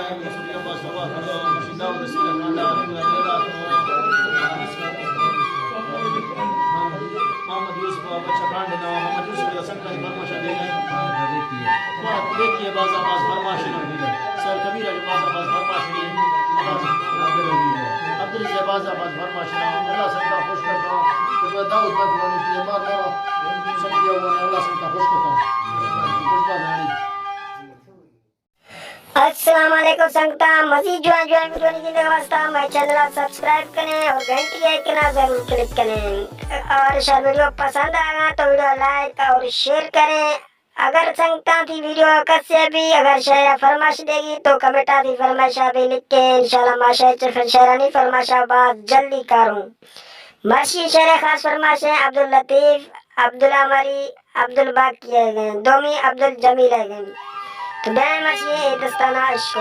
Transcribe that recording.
محمد یوسف ءَ بچ ءَ کانڈ نہ، محمد یوسف ءَ سنگتانی فرمائش ءَ دیگ ءَ۔ ما دیکی ءَ باز ءَ باز فرمائش نہ۔ سر کبیر ءَ باز ءَ باز فرمائش نہ۔ عبدالعزیز ءَ باز ءَ باز فرمائش نہ۔ اللہ سنگتاں خوش کرتا۔ تو داؤد بھائی فلانی سے مار مارا۔ سب کیا ہوا، اللہ سنگتاں خوش کرتا۔ خوش بات ہے۔ السلام علیکم سنگتاں، مزید جوان جوان ویڈیو نی گندگ واسطہ مئے چینل ءَ سبسکرائب کنیں اور گھنٹی آئیکن ءَ ضرور کلک کنیں۔ اور شر ویڈیو پسند آگا تو ویڈیو لائک اور شیئر کریں۔ اگر سنگتاں تھی ویڈیو کسے بھی اگر شعر فرمائش دیگی تو کمنٹ ءَ تھی فرمائش ءَ بھی لکھیں، انشاءاللہ ما شعر چہ شعرانی فرمائش ءَ باز جلدی کاروں۔ مرشی شعر خاص فرمائش ہیں عبداللطیف، عبدالامری، عبدالباقی ءِ گئے، دومی عبدالجمیل ءِ گئے۔ تو بیا مرشی اے دستانا عشق۔